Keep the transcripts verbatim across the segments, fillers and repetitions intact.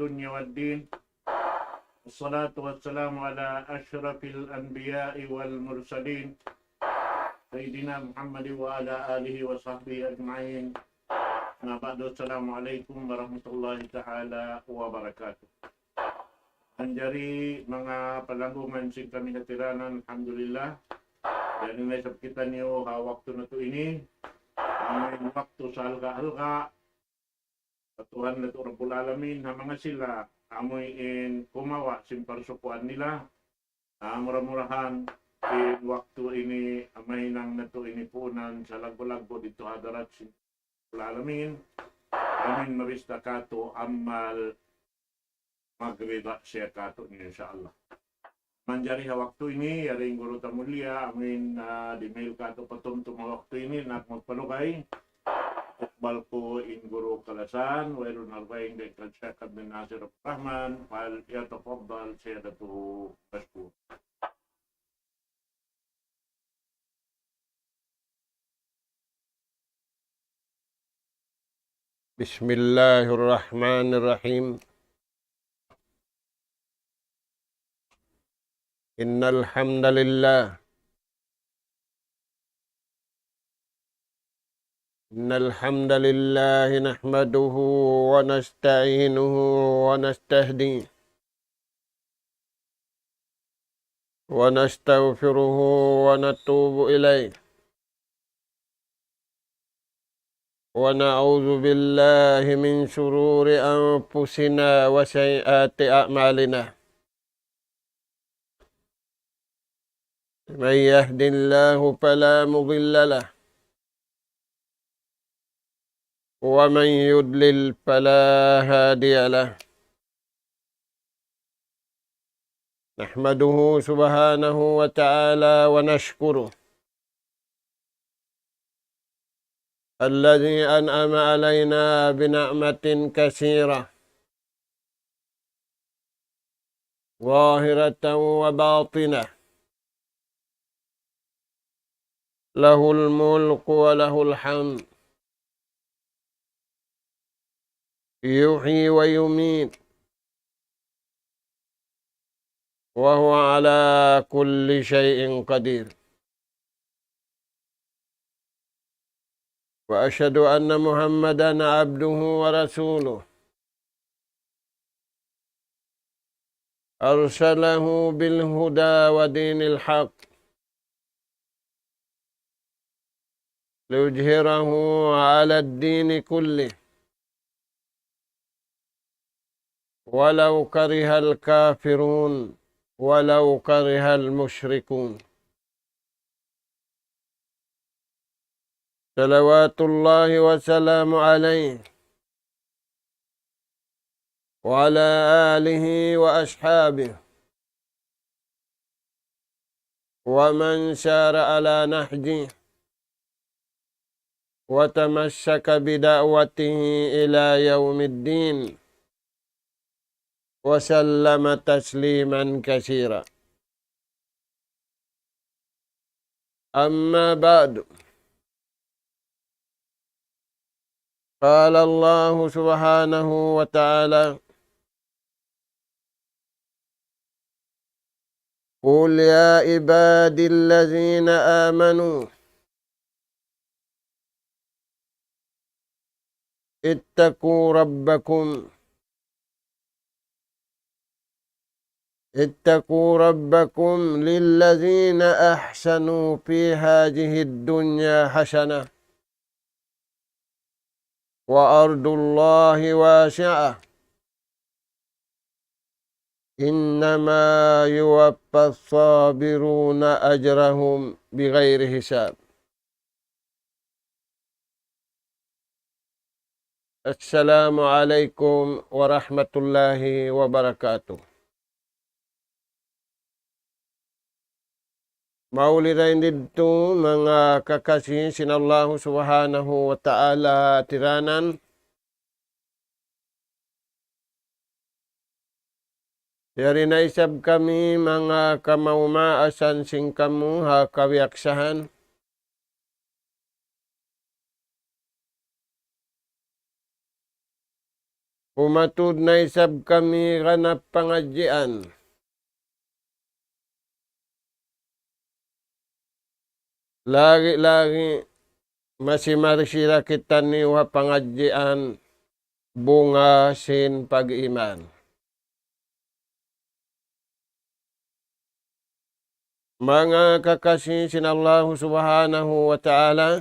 الدنيا والدين. والصلاة والسلام على أشرف الأنبياء والمرسلين، سيدنا محمد وعلى آله وصحبه أجمعين. أما بعد، السلام عليكم ورحمة الله تعالى وبركاته. Manjari manga palanggungan sin kami hatiranan, alhamdulillah. Yari na isab kitaniyu ha waktu natu' ini, amu in waktu salga'-alga', pa Tuhan natu' Rabbul Alamin, ha manga sila, amu in kumawa' sin parsukuan nila, ah, mura-murahan, in waktu ini, ah, mahinang natu' ini puunan salaggu'-laggu' didtu ha hadarat sin Rabbul Alamin. Amin, mabista katu' amal magrida siya katu' niya, insya Allah. Manjari ha waktu ini, yari in guru ta mulia, amin, ah, di' mail katu' patumtum ha waktu ini, na aku magpalugay. Ukbal ku in guru kalasahan, wayruun nalugay in Sheikh Abdul Nasir Abdul Rahman, فليتفضل سيادته مشكورا. بسم الله الرحمن الرحيم. إن الحمد لله، إن الحمد لله نحمده ونستعينه ونستهديه ونستغفره ونتوب إليه، ونعوذ بالله من شرور أنفسنا وسيئات أعمالنا. من يهد الله فلا مضل له، ومن يضلل فلا هادي له. نحمده سبحانه وتعالى ونشكره الذي أنعم علينا بنعمة كثيرة ظاهرة وباطنة، له الملك وله الحمد، يحيي ويميت، وهو على كل شيء قدير. وأشهد أن محمدا عبده ورسوله، أرسله بالهدى ودين الحق ليظهره على الدين كله ولو كره الكافرون، ولو كره المشركون. صلوات الله وسلامه عليه وعلى آله وأصحابه ومن سار على نهجه وتمسك بدعوته إلى يوم الدين، وسلم تسليما كثيرا. أما بعد، قال الله سبحانه وتعالى: قل يا عبادي الذين آمنوا اتقوا ربكم، اتقوا ربكم للذين أحسنوا في هذه الدنيا حسنة وأرض الله واسعة إنما يوفى الصابرون أجرهم بغير حساب. السلام عليكم ورحمة الله وبركاته. Mauli dayn didtu manga kakasi sin Allahu Subhanahu wa Ta'ala tiranan. Yari na isab kami manga kamaumaasan sin kamu ha kabiyaksahan. Umatud na isab kami ganap pangadjian. Lagi-lagi masi-marsi ra kitaniyu ha pangadjian bunga sin pag-iman. Manga kakasi sin Allahu Subhanahu wa Ta'ala,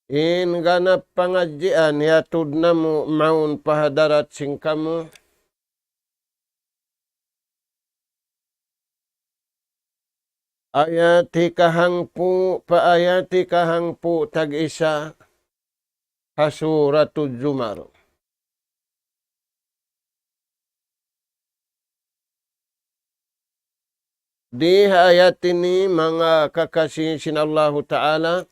in ganap pangadjian hiyatud namu' mawn pa hadarat sin kamu, ayat hikahangpu' pa ayat hikahangpu' tag-isa ha Suratul Zumar. Di ha ayat ini, manga kakasi sin Allahu Ta'ala,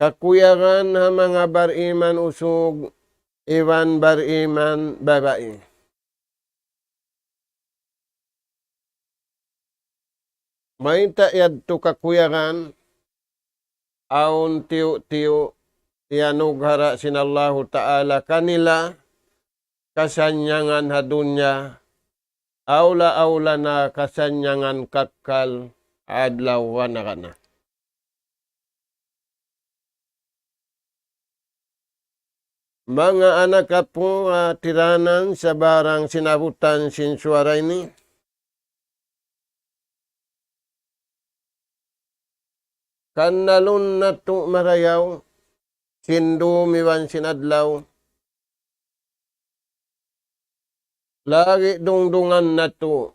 kakuyagan ha manga bariman usug iban bariman babai. Mayta' yadtu kakuyagan? Awn tiyu'-tiyu' iyanughara sin Allahu Ta'ala kanila kasannyangan ha dunya, awla-awla na kasannyangan kakkal adlaw wa narana. Manga anak apu', ah, tiranan, sabarang sinabutan sin suwara ini, kannalun natu' marayaw sin dum iban sin adlaw. Lagi' dungdungan natu'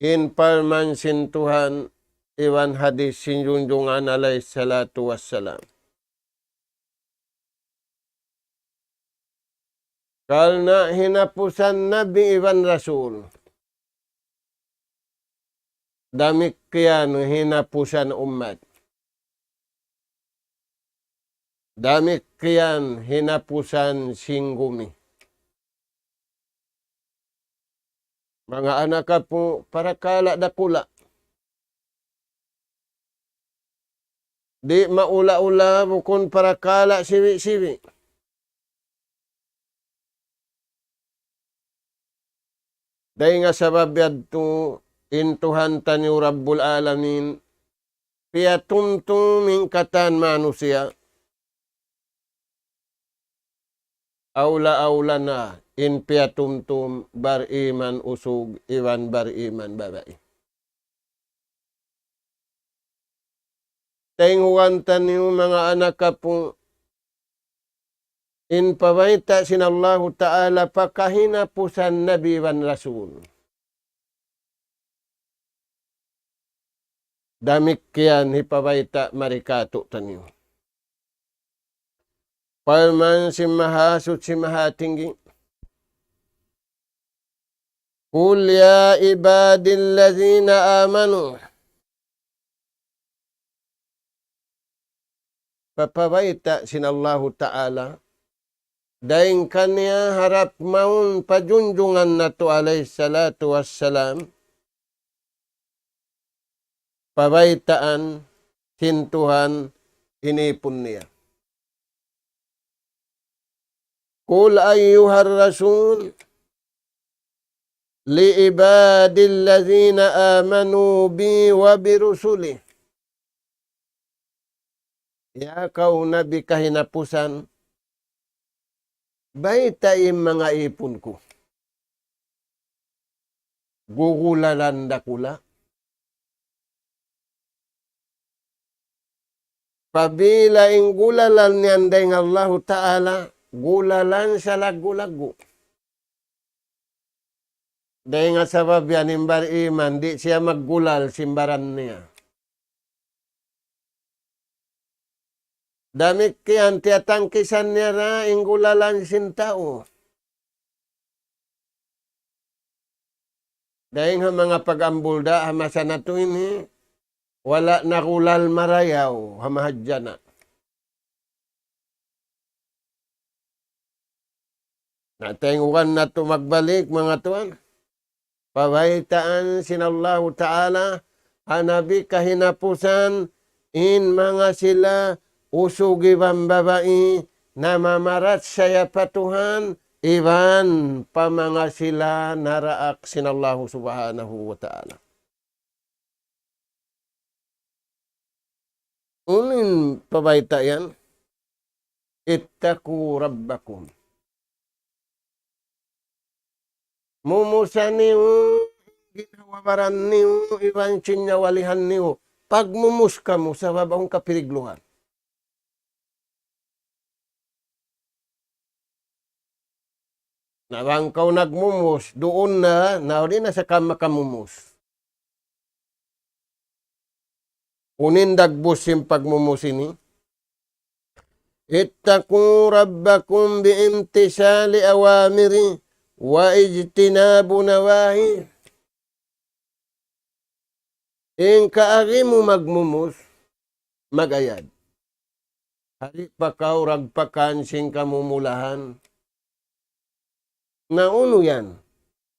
in parman sin Tuhan iban hadis sin Junjungan alayhi salatu wassalam. Karna' hinapusan Nabi iban Rasul, damikkiyan hinapusan ummat. Damikkiyan hinapusan sin gumi. Manga anak apu', parakala' dakula'. Di' maula-ula, bukun parakala' siwi'-siwi'. Dayn ha sabab yadtu, in Tuhan taniyu Rabbul Alamin, piyatumtum in katan manusiya', awla-awla na in piyatumtum bariman usug iban bariman babai. Taynghugan taniyu manga anak apu', in pabayta' sin Allahu Ta'ala pa kahinapusan Nabi iban Rasul. Damikkiyan hipabayta' mari kātu'niyu. Parman sin Mahasuchi Mahatinggi, قل يا عبادي الذين آمنوا. Papabayta' sin Allahu Ta'ala, dayn kaniya harap mawn pa Junjungan natu' alayhi salatu wassalam, pabaytaan sin Tuhan in ipun niya. قل أيها الرسول لعبادي الذين آمنوا بي وبرسلي. Ya kaw Nabi kahinapusan, baytai in manga ipun ku. Gugulalan dakula'. Apabila in gulalan yan dayn Allahu Ta'ala, gulalan salaggu'-laggu'. Dayn ha sabab yan in bariman, di' siya maggulal sin baran niya. Damikkiyan tiyatangkisan niya ra in gulalan sin tau. Dayn ha manga pag-ambul da ha masa natu' ini, wala' nagulal marayaw ha mahadjana'. Na, taynghugan natu' magbalik, manga tuwan. Pabaytaan sin Allahu Ta'ala ha Nabi kahinapusan, In manga sila usug iban babai namamarachaya pa Tuhan iban pa manga sila naraak sin Allahu Subhanahu wa Ta'ala. Unu in pabayta' yan? اتقوا ربكم. Mumusa niyu in ginhawa-baran niyu iban sin nyawalihan niyu. Pagmumus kamu sabab awn kapirigluhan. Na bang kaw nagmumus, duun na, na di' na sa kaw makamumus. Unu in dagbus sin pagmumus ini? اتقوا ربكم بامتثال أوامره واجتناب نواهيه. In kaagi mu magmumus, mag-ayad. Di' pa kaw ragpakan sin kamumulahan. Na unu yan?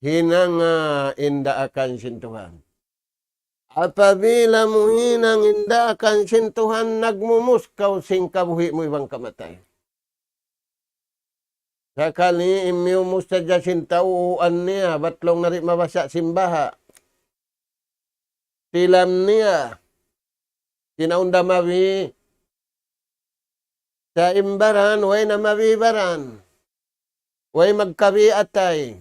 Hinanga in daakan sin Tuhan. Apabila mu hinang in daakan sin Tuhan, nagmumus kaw sin kabuhi' mu iban kamatay. Sakali in miyumus sadja sin tau, uwan niya, bat laung na di' mabasa' sin baha'. Tilam niya, sinaunda mabi. Sa' in baran, way na mabi baran. Way magkabi atay.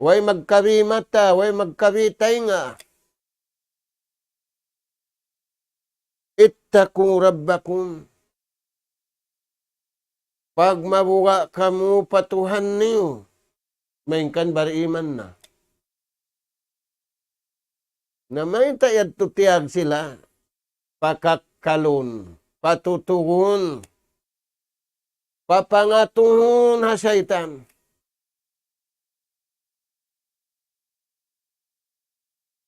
Way magkabi mata, way magkabi taynga. اتقوا ربكم. Pagmabuga' kamu pa Tuhan niyu, malayngkan bariman na. Na mayta' yadtu tiyag sila? Pakakkalun, patutugun, papangatuhun ha saytan.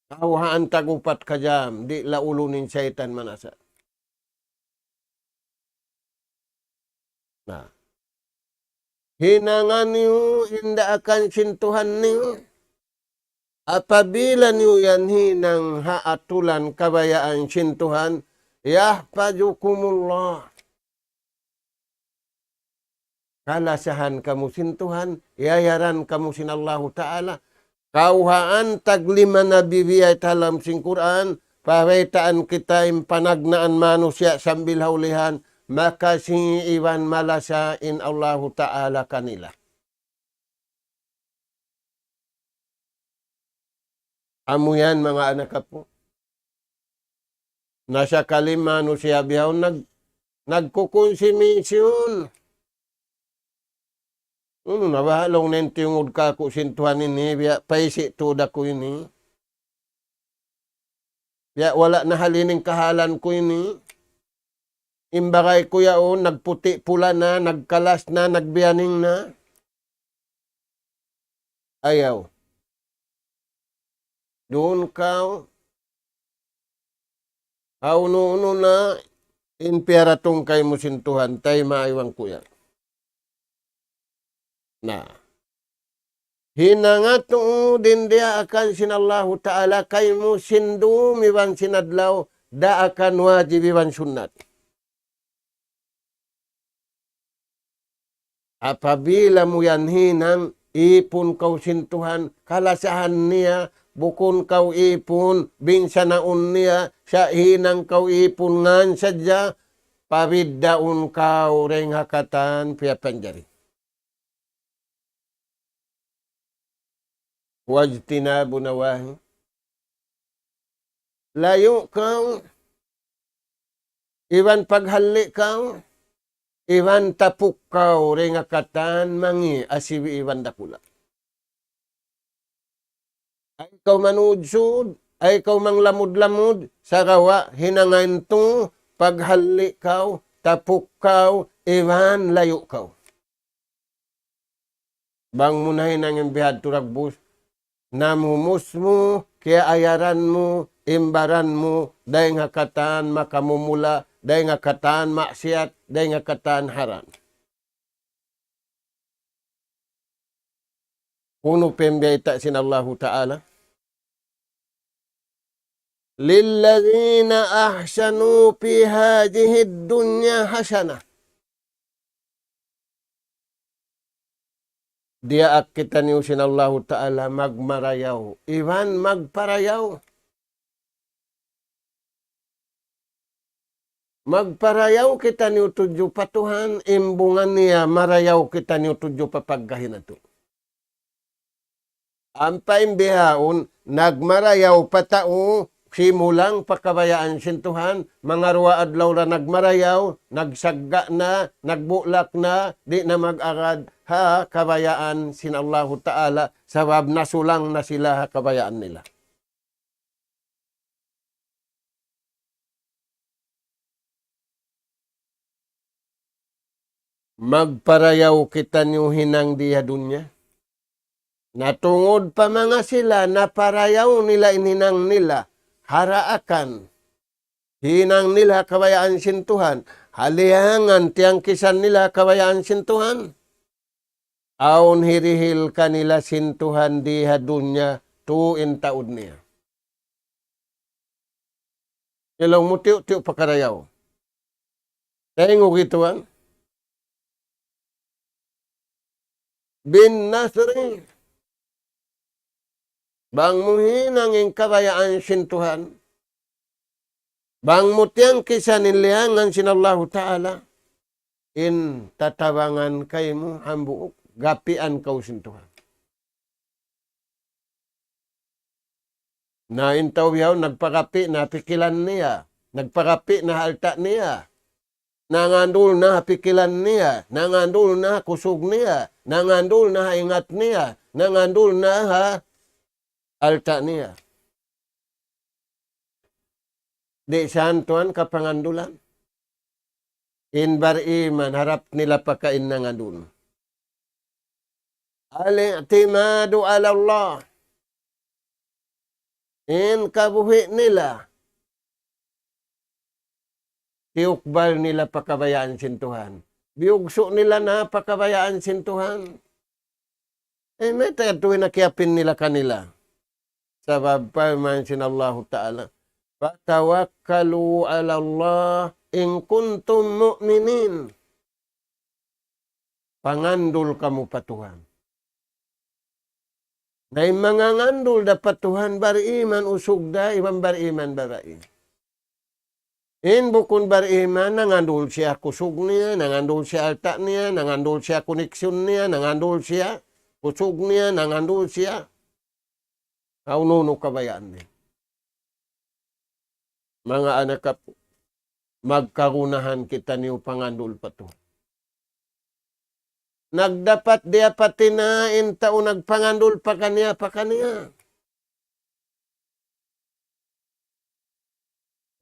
Kawhaan tag upat ka jam, di' laulun in saytan manasa'. Na. Hinanga niyu in daakan sin Tuhan niyu. Apabila niyu yan hinang ha atulan kabayaan sin Tuhan, يحفظكم الله. Kalasahan kamu sin Tuhan, iyayaran kamu sin Allahu Ta'ala. Kawhaan tag lima nabi biyayta' ha lawm sin Qur'an, pabaytaan kita in panagnaan manusiya' sambil ha ulihan, makasi iban malasa in Allahu Ta'ala kanila. Amu yan, manga anak apu'. Na sakali manusiya' bihaun nag-, nagkukunsimisyon. Unu na baha' laung niya in tiyungud kāku' sin Tuhan ini, biya' paisi' tuud aku ini. Biya' wala' na hal ini in kahalan ku ini. In bagay ku yaun, nagputi' pula na, nagkalas na, nagbiyaning na. Ayaw. Duun kaw, ha unu-unu na in piyaratungkay mu sin Tuhan, taymaun ku yan. Na. Hinanga tuud in diyaakan sin Allahu Ta'ala kaymu sin dum iban sin adlaw, daakan wajib iban sunnat. Apabila mu yan hinang, ipun kaw sin Tuhan, kalasahan niya, bukun kaw ipun, binsanaun niya, sa' hinang kaw ipun ngan sadja, pabiddaun kaw dayng ha katan piyapanjari. واجتناب نواهيه. Layu' kaw, iban paghalli' kaw, iban tapuk kaw dayng ha katan mangi' asibi' iban dakula'. Ayaw kaw manudsud, ayaw kaw manglamud-lamud, sagawa' hinanga in tu, paghalli' kaw, tapuk kaw, iban layu' kaw. Bang mu nahinang in bihadtu dagbus, namumus mu, kiyaayaran mu, in baran mu, dayng ha katan makamumula, dayng ha katan maksiyat, dayng ha katan haram. Unu pa in biyayta' sin Allahu Ta'ala? للذين أحسنوا في هذه الدنيا حسنة. Diyaak kitaniyu sin Allahu Ta'ala magmarayaw iban magparayaw. Magparayaw kitaniyu tudju pa Tuhan, imbungan niya marayaw kitaniyu tudju pa pagkahi natu'. Ampa in bihaun, nagmarayaw pa tau, simulang pa kabayaan sin Tuhan, manga duwa adlaw ra nagmarayaw, nagsagga' na, nagbulak na, di' na mag-agad ha kabayaan sin Allahu Ta'ala, sabab nasulang na sila ha kabayaan nila. Magparayaw kitaniyu hinang di ha dunya. Na tungud pa manga sila, naparayaw nila in hinang nila, ha daakan hinang nila ha kabayaan sin Tuhan, ha liyangan tiyangkisan nila ha kabayaan sin Tuhan. Awn hirihil kanila sin Tuhan di ha dunya, tu in taud niya. Ilaw mu tiyu'-tiyu' pakarayaw. Taingu gitu, an? Bin nasri. Bang mu hinang in kabayaan sin Tuhan. Bang mu tiyangkisan in liyangan sin Allahu Ta'ala. In tatabangan kaymu hambuuk, gapian kaw sin Tuhan. Na in tau bihaun nagpagapi' na pikilan niya, nagpagapi' na alta' niya, nangandul na pikilan niya, nangandul na kusug niya, nangandul na ingat niya, nangandul na ha alta' niya. Di' siya tuwan kapangandulan. In bariman, harap nila pakain nangandul. الاعتماد على الله. In kabuhi' nila, tiyukbal nila pa kabayaan sin Tuhan. Biyugsu' nila na pa kabayaan sin Tuhan. Eh, mayta' yadtu in kiyapin nila kanila? Sabab parman sin Allahu Ta'ala, فتوكلوا على الله إن كنتم مؤمنين. Pangandul kamu pa Tuhan. Na in mangangandul da pa Tuhan, bariman usug da, iban bariman babai. In bukun bariman, nangandul siya kusug niya, nangandul siya alta' niya, nangandul siya koneksyon niya, nangandul siya kusug niya, nangandul siya ha unu-unu kabayaan niya. Manga anak apu', magkagunahan kitaniyu pangandul pa Tuhan. Nagdapat diyapatin na in tau nagpangandul pakaniya-pakaniya.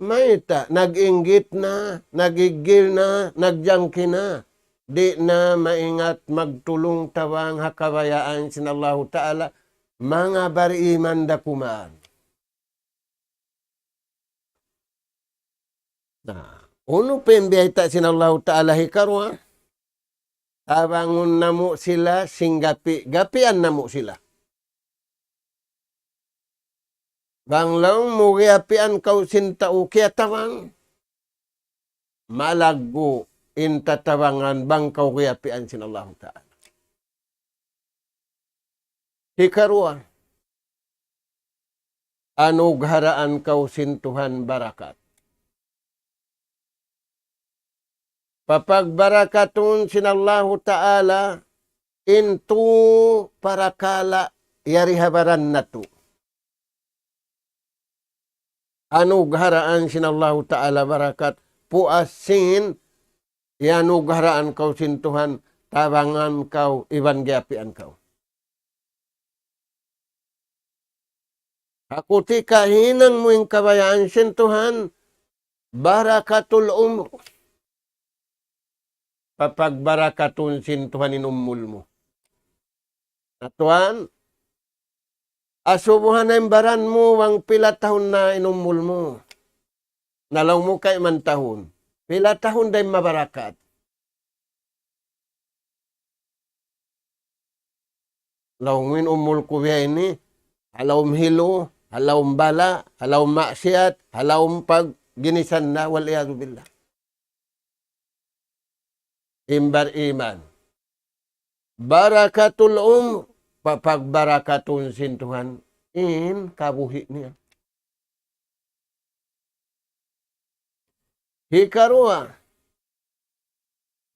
Mayta', nag-inggit na, nag-iggil na, nagjangki na. Di' na maingat magtulung-tabang ha kabayaan sin Allahu Ta'ala, manga bariman da kuman. Na, unu pa in biyayta' sin Allahu Ta'ala hikaruwa? Tabangun namu' sila sin gapi', gapian namu' sila. Bang laung mu giyapian kaw sin tau kiyatabang, malaggu' in tatabangan bang kaw giyapian sin Allahu Ta'ala. Hikaruwa, anugharaan kaw sin Tuhan barakat. Papagbarakatun sin Allahu Ta'ala in tū parakala' yari ha baran natu'. Anugharaan sin Allahu Ta'ala barakat, puas sin iyanugharaan kaw sin Tuhan, tabangan kaw, iban giyapian kaw. Ha kutika hinang mu in kabayaan sin Tuhan, barakatul umr. Papagbarakatun sin Tuhan in umul mu. Na tuwan, asubuhan na in baran mu, bang pila tahun na in umul mu. Na laung mu kayman tahun. Pila tahun da in mabarakat. Laung mu in umul ku biya' ini, ha lawm hilu, ha lawm bala', ha lawm maksiyat, ha lawm pagginisan na, wal iyadhu billah. In bariman. Barakatul umr, papagbarakatun sin Tuhan in kabuhi' niya. Hikaruwa,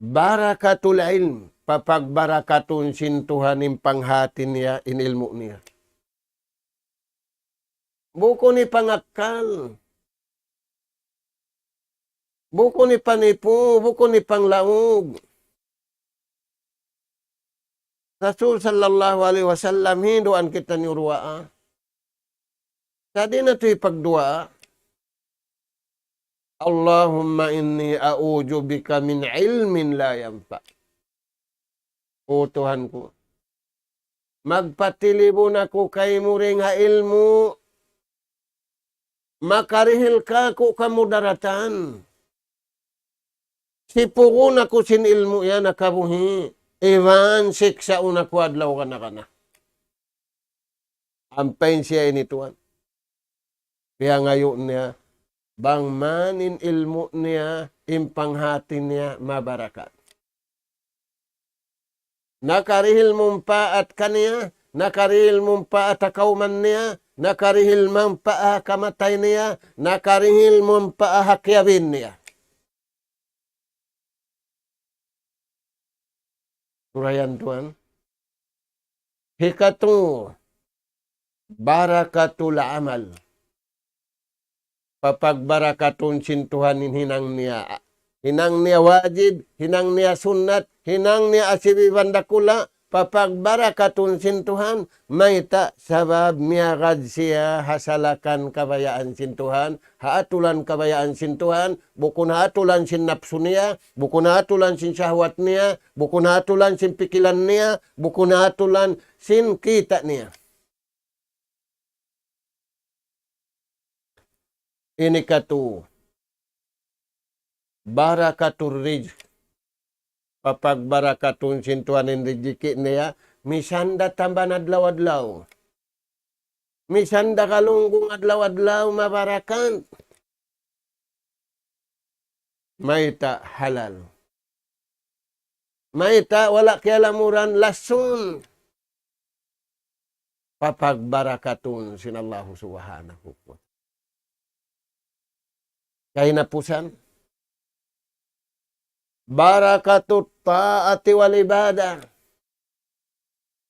barakatul ilm, papagbarakatun sin Tuhan in panghati niya, in ilmu' niya. Bukun in pangakkal. Bukun in panipu, bukun in panglaug. Rasul sallallahu alayhi wasallam, hinduan kitaniyu duwaa. Sa' di' natu' hipagduwaa, اللهم إني أعوذ بك من علم لا ينفع. O Tuhan ku, magpatilibun aku kaymu dayn ha ilmu' makarihil kāku' kamudaratan. Sipugun aku sin ilmu' yan ha kabuhi', iban siksaun aku adlaw kana-kana. Ampa in siya ini tuwan. Piyangayu' niya, bang man in ilmu' niya, in panghati niya, mabarakat. Nakarihil mumpaat kaniya, nakarihil mumpaat ha kawman niya, nakarihil mumpaat ha kamatay niya, nakarihil mumpaat ha kiyabin niya. Surayan tuwan. Hikatu, barakatul amal. Papagbarakatun sin Tuhan in hinang niya. Hinang niya wajib, hinang niya sunnat, hinang niya asibi' iban dakula', papagbarakatun sin Tuhan, mayta' sabab miyagad siya ha salakan kabayaan sin Tuhan, ha atulan kabayaan sin Tuhan, bukun ha atulan sin napsu niya, bukun ha atulan sin shahwat niya, bukun ha atulan sin pikilan niya, bukun ha atulan sin kita' niya. Ini katu, barakatur rizq. Papagbarakatun sin Tuhan in rijiki' niya, misan da tamban adlaw-adlaw. Misan da galunggung adlaw-adlaw, mabarakat. Mayta' halal. Mayta' wala' kiyalamuran lasun. Papagbarakatun sin Allahu Subhanahu wa Ta'ala. Kahinapusan, barakatut ta'ati wal ibadah.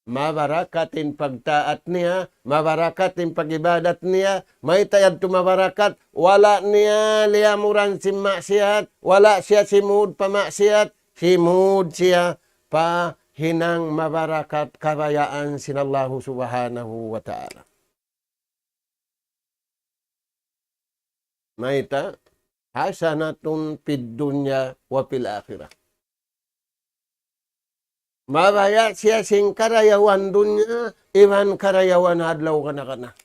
Mabarakat in pagtaat niya, mabarakat in pag-ibadat niya, mayta' yadtu mabarakat, wala' niya liyamuran sin maksiyat, wala' siya simud pa maksiyat, simud siya pa hinang mabarakat kabayaan sin Allahu Subhanahu wa Ta'ala. Mayta', hasanatun fid dunya wa fil akhirah. Mabaya' siya sin karayawan dunya, iban karayawan adlaw kana-kana.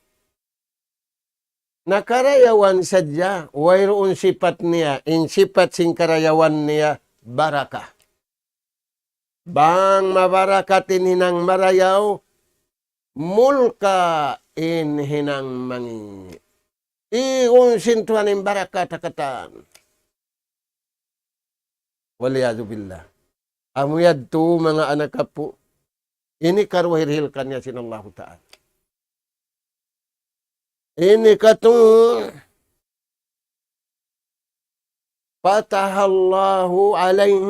Na karayawan sadja, wayruun sipat niya, in sipat sin karayawan niya, barakah. Bang mabarakat in hinang marayaw, mulka' in hinang mangi'. Igun sin Tuhan in barakat ha katan. Wal iyadhu billah. Amu yadtu manga anak apu'. Ini karuwa hirihil kaniya sin Allahu Ta'ala. Ini katu, فتح الله عليه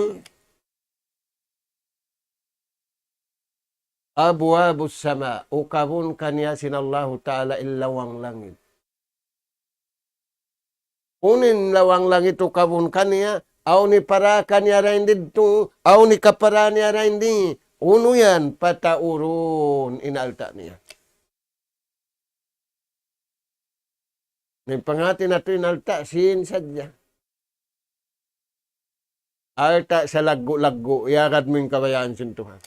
أبواب السماء, ukabun kaniya sin Allahu Ta'ala in lawang langit. Unu in lawang langit ukabun kaniya, awn hipara kaniya dayn didtu, awn hikapara niya dayn di, unu yan, pataurun in alta' niya. In panghati natu' in alta' sīn sadja. Alta' salaggu'-laggu', iyagad mu in kabayaan sin Tuhan.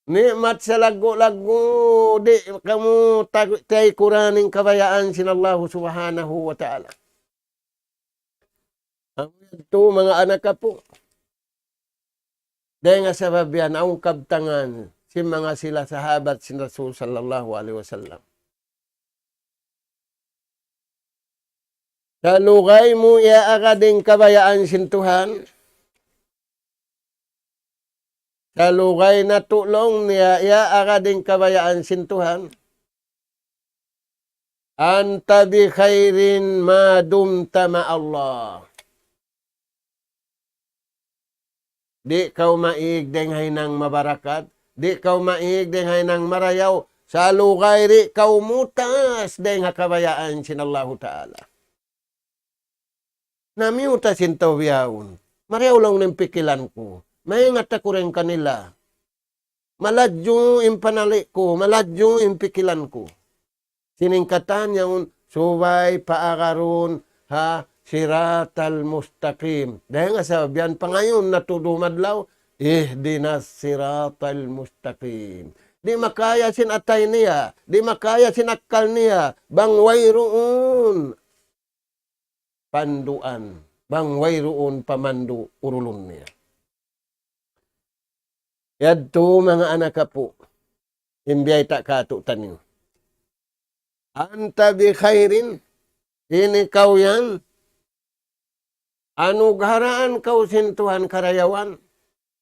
Ni'mat salaggu'-laggu', di' kamu tag-, taykuran in kabayaan sin Allahu Subhanahu wa Ta'ala. Amu yadtu manga anak apu'. Dayn ha sabab yan, awn kabtangan sin manga sila sahabat sin Rasul sallallahu alayhi wasallam. Salugay mu iyaagad in kabayaan sin Tuhan. Salugay natu' laung niya iyaagad in kabayaan sin Tuhan. أنت بخير ما دمت مع الله. Di' kaw maig dayng ha hinang mabarakat, di' kaw maig dayng ha hinang marayaw, salugay di' kaw mutas dayng ha kabayaan sin Allahu Ta'ala. Na miyutas in tau bihaun. Marayaw laung in pikilan ku. Maingat aku dayng kanila. Maladju in panali' ku, maladju in pikilan ku. Sin katan yaun, subay paagarun ha siratal mustaqim. Dayng ha sabab yan pangayuun natu' dum adlaw, اهدنا الصراط المستقيم. Di' makaya sin atay niya, di' makaya sin akkal niya, bang wayruun panduan, bang wayruun pamandu' urulun niya. Yadtu manga anak apu', in biyayta' katu'taniyu. أنت بخير, ini kaw yan, anugharaan kaw sin Tuhan karayawan,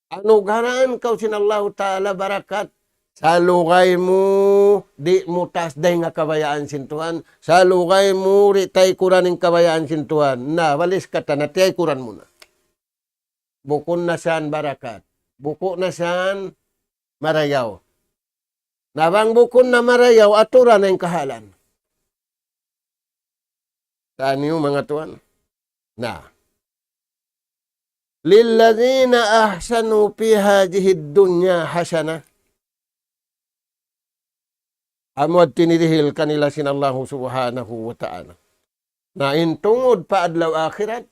anugharaan kaw sin Allahu Ta'ala barakat, salugay mu di' mutas dayng ha kabayaan sin Tuhan, salugay mu di' taykuran in kabayaan sin Tuhan. Na, walis katan na tiyaykuran mu na. Bukun na siya barakat. Bukun na siya marayaw. Na bang bukun na marayaw, aturan na in kahalan. Taniyu manga tuwan. Na. للذين أحسنوا في هذه الدنيا حسنة. Amu tinirihil kanila sin Allahu Subhanahu wa Ta'ala. Na in tungud pa adlaw akhirat,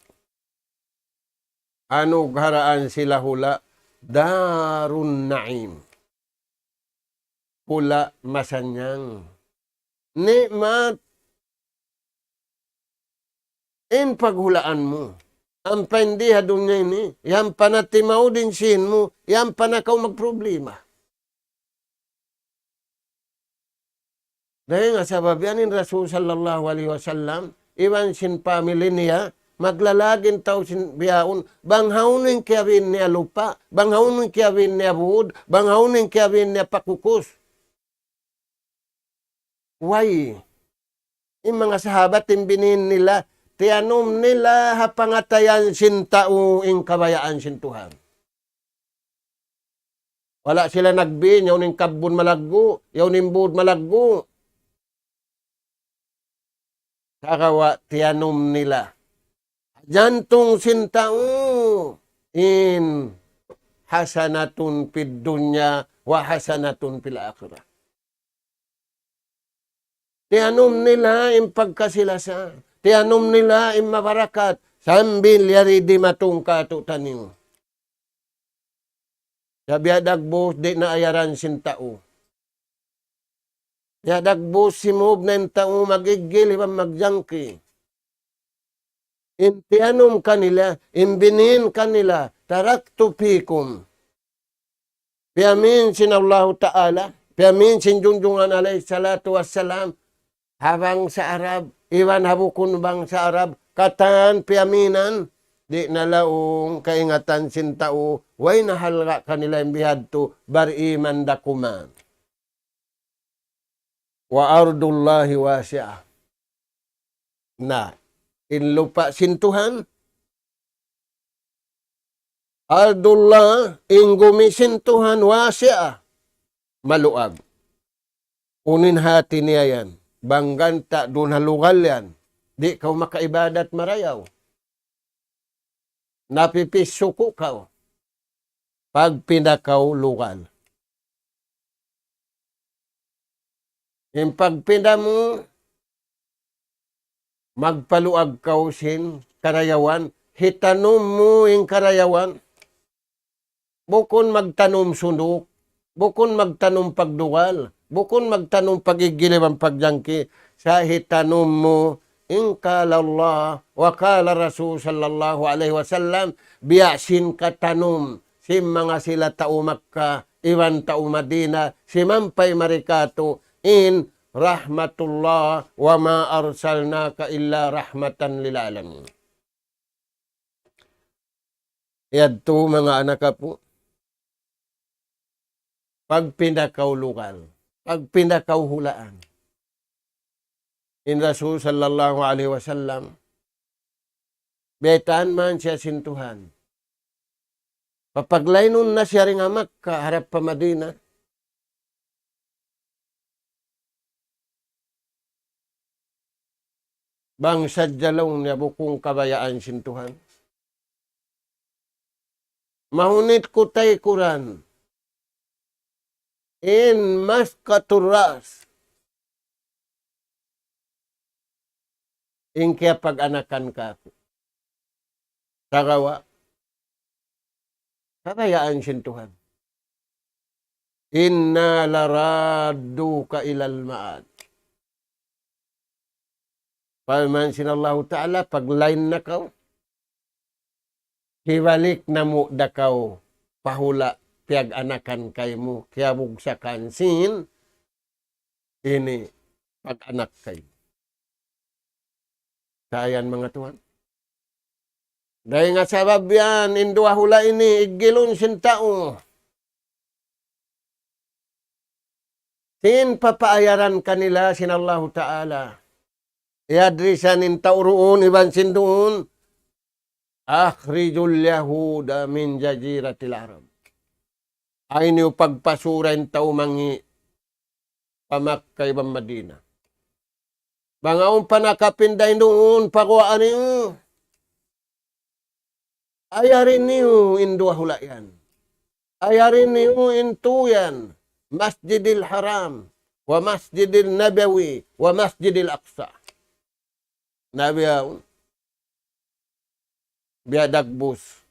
anugharaan sila hula' Darun Na'im. Hula' masannyang. Ni'mat in paghulaan mu. Ampa in di ha dunya ini, yan pa na timaud in sīn mu, yan pa na kaw magproblema. Dayng ha sabab yan in Rasul sallallahu alayhi wasallam, iban sin family niya, maglalag in tau sin bihaun, bang hawnu in kiyabin niya lupa', bang hawnu in kiyabin niya būd, bang hawnu in kiyabin niya pakukus. Way, in manga sahabat in binin nila, tiyanum nila ha pangatayan sin tau in kabayaan sin Tuhan. Wala' sila nagbin, yaun in kabbun malaggu', yaun in būd malaggu'. Sagawa' tiyanum nila. Jantung sin tau in حسنة في الدنيا وحسنة في الآخرة. Tiyanum nila in pagkasi-lasa. Tiyanum nila in mabarakat. Sambil yari dimatung katu'taniyu. Sa' biya' dagbus di' na ayaran sin tau. Biya' dagbus simūb na in tau mag-iggil iban magjangki. In tiyanum kanila, in binin kanila, تركت فيكم. Piyamin sin Allahu Ta'ala, piyamin sin Junjungan alayhi salatu wassalam, ha bangsa Arab, iban ha bukun bangsa Arab, katan piyaminan, di' na laung kaingatan sin tau, way na halga' kanila in bihadtu, bariman da kuman. وأرض الله واسعة. Na, in lupa' sin Tuhan, أرض الله, in gumi sin Tuhan, واسعة, maluag. Unu in hāti niya yan, bang ganta' duun ha lugal yan, di' kaw makaibadat marayaw. Napipissuku' kaw. Pagpinda kaw lugal. In pagpinda mu, magpaluag kaw sin karayawan, hitanum mu in karayawan. Bukun magtanum sunduk, bukun magtanum pagdugal, bukun magtanum pag-iggil iban pagjangki, sa' hitanum mu in قال الله وقال الرسول صلى الله عليه وسلم, biya' sin katanum sin manga sila tau Makkah, iban tau Madinah, simampay mari katu', in رحمة الله وما أرسلناك إلا رحمة للعالمين. Yadtu manga anak apu', pagpinda kaw lugal, pagpinda kaw hulaan. In Rasul sallallahu alayhi wasallam, baytaan man siya sin Tuhan. Papaglaynun na siya dayn ha Makkah harap pa Madinah. Bang sadja laung niya bukun kabayaan sin Tuhan. Mahunit ku taykuran in Maskatur Ras, in kiyapag-anakan kaku'. Sagawa', kabayaan sin Tuhan. إنا لرادوك إلى المعاد. Parman sin Allahu Ta'ala, paglayn na kaw, hibalik namu' da kaw pa hula' piyag-anakan kaymu, kiyabugsakan sin ini pag-anak kaymu. Sa' yan, manga tuwan. Dayn ha sabab yan, in duwa hula' ini, iggilun sin tau. Sin papaayaran kanila sin Allahu Ta'ala. Iyadrisan in tau duun, iban sin duun, أخرجوا اليهود من جزيرة العرب. Ayaw niyu pagpasura in tau mangi' pa Makkah iban Madinah. Bang awn pa nakapinda duun, paguwaa niyu. Ayari niyu in duwa hula' yan. Ayari niyu in tū yan. Masjidil Haram, wa Masjidil Nabawi, wa Masjidil Aqsa. Na biya' yaun, biya' dagbus.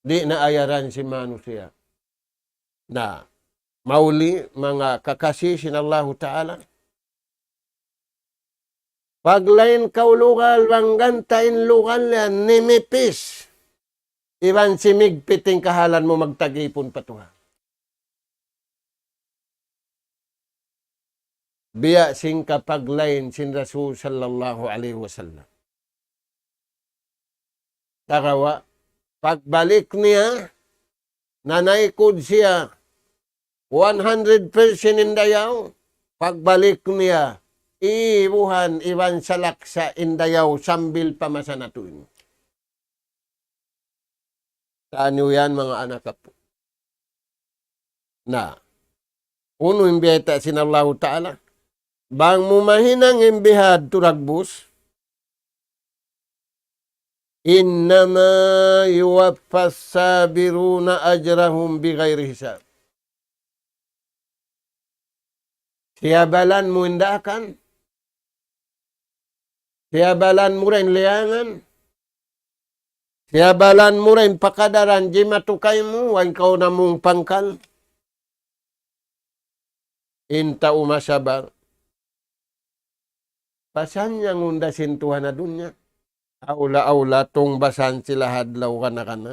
Di' na ayaran sin manusiya'. Na, mahuli manga kakasi sin Allahu Ta'ala. Paglayn kaw lugal, bang ganta' in lugal yan, nimipis. Iban simigpit in kahalan mu magtagipun pa Tuhan. Biya' sin kapaglayn sin Rasul sallallahu alayhi wasallam. Sagawa', pagbalik niya, nanaykud siya one hundred percent in dayaw. Pagbalik niya, ibuhan iban salaksa in dayaw sambil pa masa natu' ini. Taniyu yan, manga anak apu'. Na, unu in biyayta' sin Allahu Ta'ala? Bang mu mahinang in bihadtu dagbus, إنما يوفى الصابرون أجرهم بغير حساب. Siyabalan mu in daakan, siyabalan mu da in liyangan, siyabalan mu da in pakadaran jimatu kaymu, wa in kaw namung pangkal. In tau masabar, pasanyangun da sin Tuhan ha dunya. Awla-awla tungbasan sila ha adlaw gana-gana.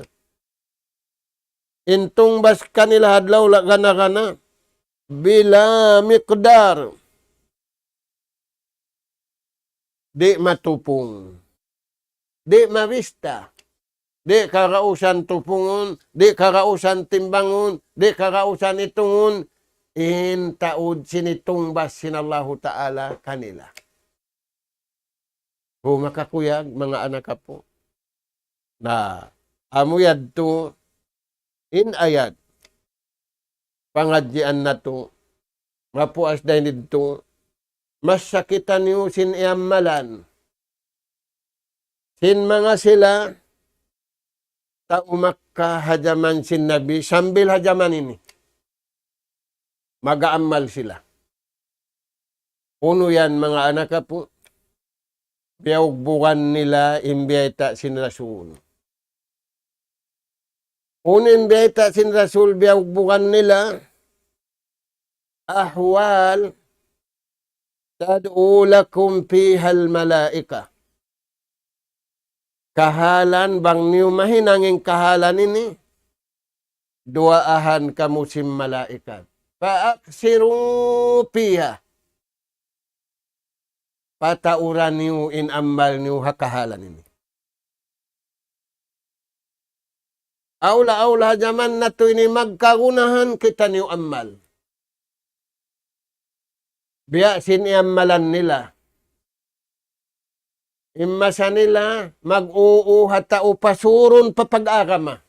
In tungbas kanila ha adlaw la gana-gana, بلا مقدار. Di' matupung. Di' mabista. Di' kagausan tupungun, di' kagausan timbangun, di' kagausan itungun, in taud sin itungbas sin Allahu Ta'ala kanila. O, manga kakuyag, manga anak apu'. Na, amu yadtu in ayat pangadjian natu', mapuas dayn didtu, masakitan niyu sin iyammalan sin manga sila tau Makkah ha jaman sin Nabi sambil ha jaman ini. Mag-aammal sila. Unu yan, manga anak apu'? Biyugbugan nila in biyayta' sin Rasul. Unu in biyayta' sin Rasul biyugbugan nila? أحوال تدعو لكم فيها الملائكة. Kahalan, bang niyu mahinang in kahalan ini, duwaahan kamu sin malaikat. فأقصروا فيها. Pataura niyu in amal niyu ha kahalan ini. Awla-awla ha jaman natu' ini magkagunahan kitaniyu amal. Biya' sin iyamalan nila. In masa nila, mag-uu ha tau pasurun pa pag-agama.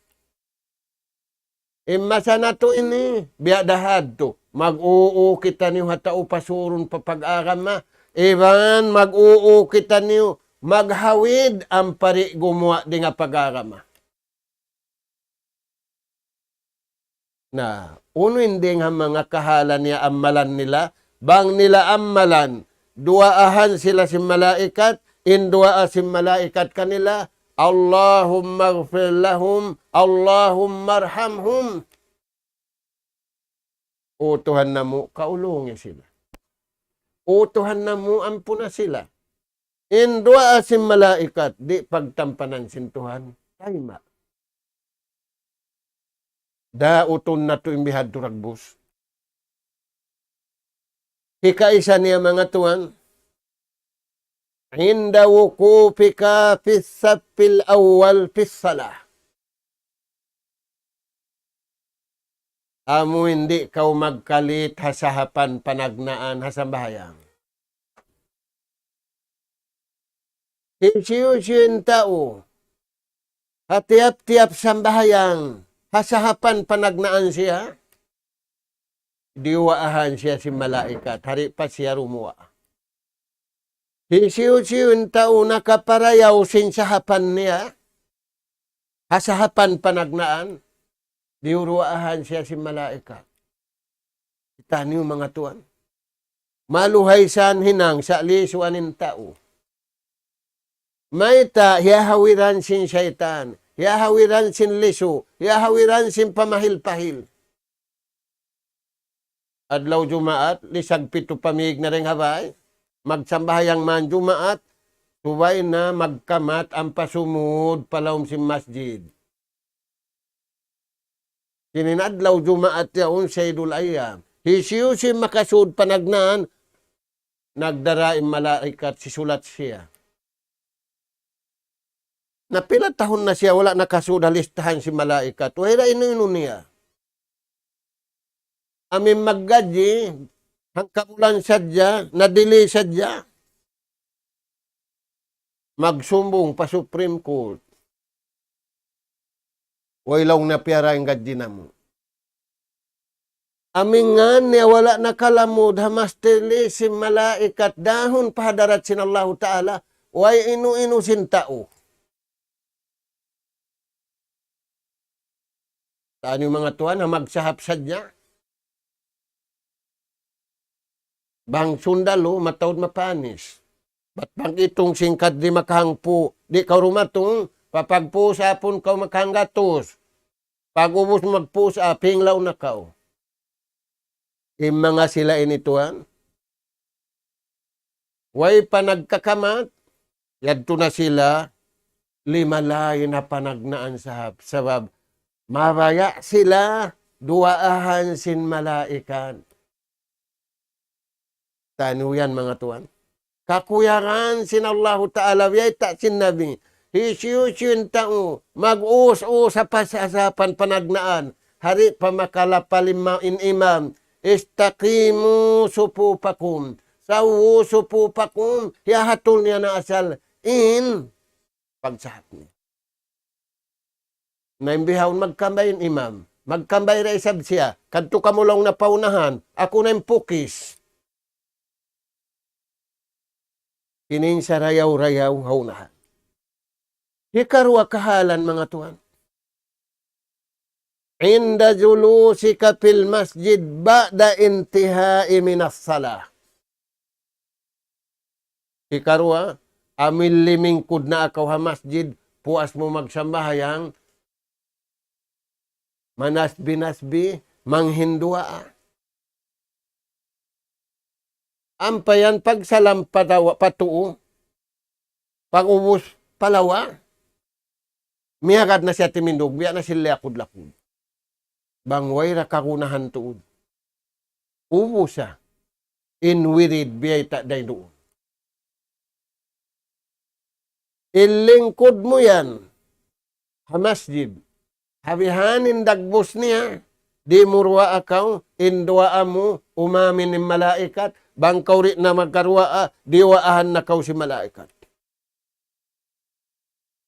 In masa natu' ini, biya' da hadtu. Mag-uu kitaniyu ha tau pasurun pa pag-agama. Iban mag-uu kitaniyu, maghawid ampa di' gumuwa' dayn ha pag-agama. Na, unu in dayn ha manga kahalan niya amalan nila, bang nila amalan, duwaahan sila sin malaikat, in duwaa sin malaikat kanila, اللهم اغفر لهم، اللهم ارحمهم. O Tuhan namu', kaulungi sila. O Tuhan namu', ampuna sila. In duwaa sin malaikat, di' pagtampanan sin Tuhan. Tayma'. Dautun natu' in bihadtu dagbus. Hikaisa niya manga tuwan, عند وقوفك في الصف الأول في الصلاة. Amu in di' kaw magkalit ha sahapan panagnaan ha sambahayang. Hisiyu-siyu in tau, ha tiyap-tiyap sambahayang, ha sahapan panagnaan siya, diyuwaahan siya sin malaikat, di' pa siya dumuwaa. Hisiyu-siyu in tau nakaparayaw sin sahapan niya, ha sahapan panagnaan, diyuwaahan siya sin malaikat. Kitaniyu manga tuwan. Maluhay sa in hinang sa' lisuan in tau. Mayta', hiyahawiran sin saytan, hiyahawiran sin lisu, hiyahawiran sin pamahil-pahil. Adlaw Jumaat, lisag pitu pa mig na dayn ha bay. Magsambahayang man Jumaat, subay na magkamat ampa sumud pa lawm sin masjid. Sin adlaw Jumaat yaun Sayyidul Ayyam. Hisiyu-siyu makasud panagnaan, nagdara in malaikat sisulat siya. Na pila tahun na siya wala' nakasud ha listahan sin malaikat. Way da inu-inu niya. Amu in maggadji, hangkabulan sadja, na-delay sadja. Magsumbung pa Supreme Court. Way laung na piyara in gadji namu'. Amu in ngan niya wala' nakalamud ha master list sin malaikat dahun pa hadarat sin Allahu Ta'ala, way inu-inu sin tau. Taniyu manga tuwan, ha magsahap sadja. Bang sundalu, mataud mapanis. Bat bang itung singkat di' makahangpu', di' kaw dumatung, papagpusa pun kaw makahanggatus. Pag-ubus magpusa, pinglaw na kaw. In manga sila ini tuwan, way pa nagkakamat, yadtu na sila, limalain ha panagnaan sahab. Sabab, mabaya' sila duwaahan sin malaikat. Taniyu yan, manga tuwan. Kakuyagan sin Allahu Ta'ala, biyayta' sin Nabi. Hisiyu-siyu in tau, mag-us-us ha pas-, ha sahapan panagnaan. Di' pa makalapal in imam. استقيموا صفوفكم. سووا صفوفكم. Hiyahatul niya na asal in pagsahap niya. Na in bihaun magkambay in imam. Magkambay da isab siya. Kadtu kamu laung na pa unahan. Aku na in pukis. Ini in sarayaw-rayaw ha unahan. Hikaruwa kahalan, manga tuwan. عند جلوسك في المسجد بعد انتهاء من الصلاة. Hikaruwa, amu in limingkud na kaw ha masjid, puas mu magsambahayang, manasbi-nasbi, manghinduwaa. Ampa yan pagsalam patawa, pa tuu, pag-ubus pa lawa, Miyagad na siya timindug, biya' na sin liyakud-lakud. Bang way ra kagunahan tuud. Ubusa. In wirid biyayta' dayn duun. In lingkud mu yan ha masjid. Ha bihan in dagbus niya, di' mu duwaa kaw, in duwaa mu, umamin in malaikat, bang kaw di' na magkaduwaa, diyuwaahan na kaw sin malaikat.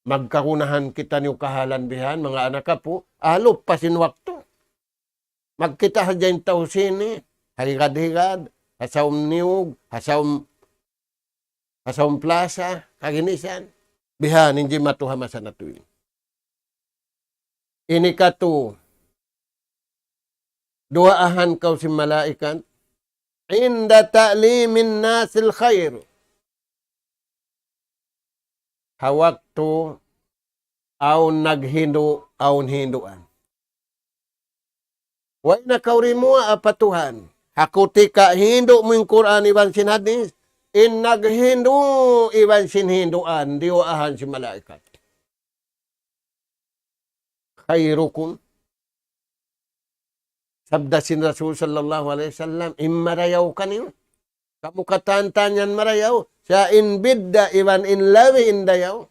Magkagunahan kitaniyu kahalan bihan, manga anak apu', alup pa sin waktu. Magkita' hadja in tau sini, ha higad-higad, ha saum niyug, ha saum, ha saum plasa, kaginisan. Bihan in jimatu ha masa natu' ini. Ini katu, duwaahan kaw sin malaikat, عند تعليم الناس الخير. Ha waktu awn naghindu', awn hinduan. Way na kaw dimuwaa pa Tuhan. Ha kutika hindu' mu in Qur'an iban sin hadis, in naghindu' iban sin hinduan, diyuwaahan sin malaikat. خيركم. Sabda sin Rasul sallallahu alayhi wasallam, in marayaw kaniyu. Kamu katan-katan yan marayaw, sa' in bidda' iban in labi in dayaw.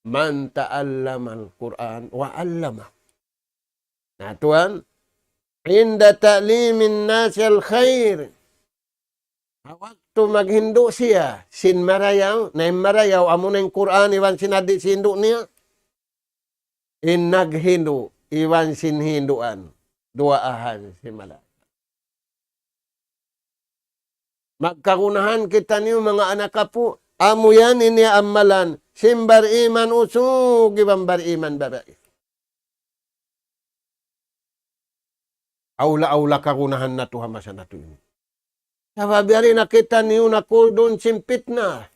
من تعلم القرآن وعلمه. Na tuwan, عند تعليم الناس الخير. Ha waktu maghindu' siya, sin marayaw, na in marayaw, amuna in Qur'an, iban sin hadis hindu' niya. In naghindu', iban sin hinduan, duwaahan sin malaikat. Magkagunahan kitaniyu manga anak apu', amu yan in iyaamalan, sin bariman usug, iban bariman babai. Awla-awla kagunahan natu' ha masa natu' ini. Sabab yari na kitaniyu nakuldun sin pitna.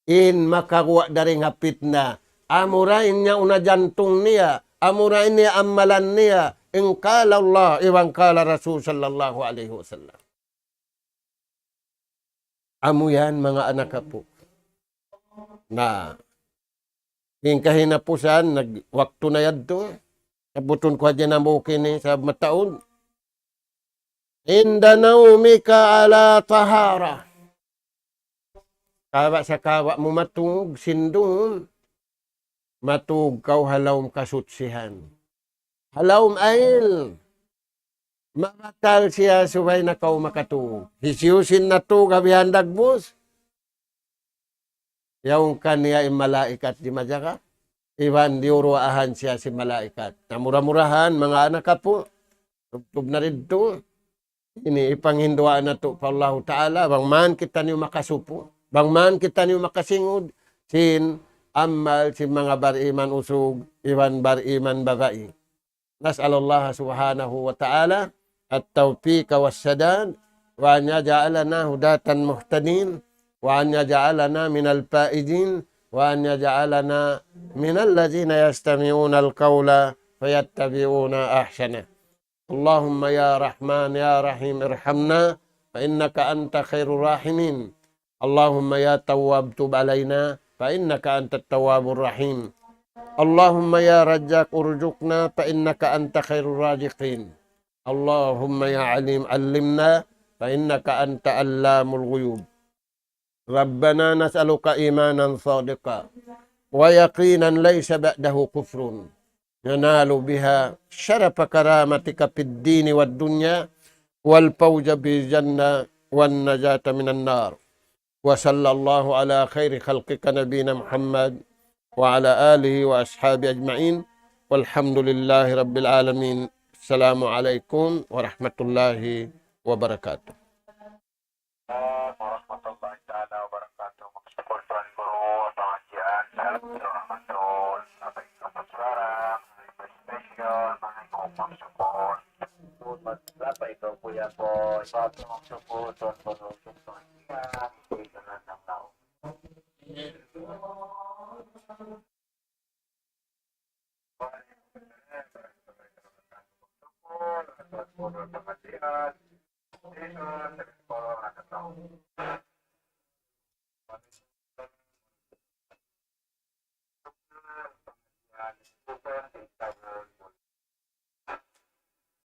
In makaguwa' dayn ha pitna, amura in niya una jantung niya, amura in niya amalan niya, in قال الله, iban قال رسول صلى الله عليه وسلم. Amu yan, manga anak apu'. Na, in kahinapusan, nag-, waktu na yadtu, sabutun ku hadja na mukini sa mataud. عند نومك على طهارة. Kawa' sakawa' mu matug sin dum, matug kaw ha lawm kasuchihan. Ha lawm ayl, mabatal siya subay na kaw makatug. Hisiyu-siyu in natug ha bihan dagbus. Yaun kaniya in malaikat di' majaga. Iban diyuwaahan siya sin malaikat. Na mura-murahan, manga anak apu', tubtub na didtu. Ini ipanghinduwaa natu' pa Allahu Ta'ala, bang man kitaniyu makasupu, bang man kitaniyu makasingud, sin amal sin manga bariman usug, iban bariman babai. نسأل الله سبحانه وتعالى التوفيق والسداد، وأن يجعلنا هداة مهتدين، وأن يجعلنا من الفائزين، وأن يجعلنا من الذين يستمعون القول فيتبعون أحسنه. اللهم يا رحمن يا رحيم ارحمنا فإنك أنت خير الراحمين. اللهم يا تواب تب علينا فإنك أنت التواب الرحيم. اللهم يا رزاق ارزقنا فإنك أنت خير الرازقين. اللهم يا عليم علمنا فإنك أنت علام الغيوب. ربنا نسألك إيمانا صادقا ويقينا ليس بعده كفر ينال بها شرف كرامتك في الدين والدنيا والفوز بالجنة والنجاة من النار. وصلى الله على خير خلقك نبينا محمد وعلى آله وأصحابه أجمعين. والحمد لله رب العالمين. السلام عليكم ورحمة الله وبركاته. Warahmatullahi taala wabarakatuh. Magsukul Tuan Guru, pangajian, salam Guru Ramadan, apa itu suara, special, mana yang magsukul. Selamat, apa itu, Kuya Boy? Selamat magsukul, Tuan Guru, pangajian, itu dengan enam tahun.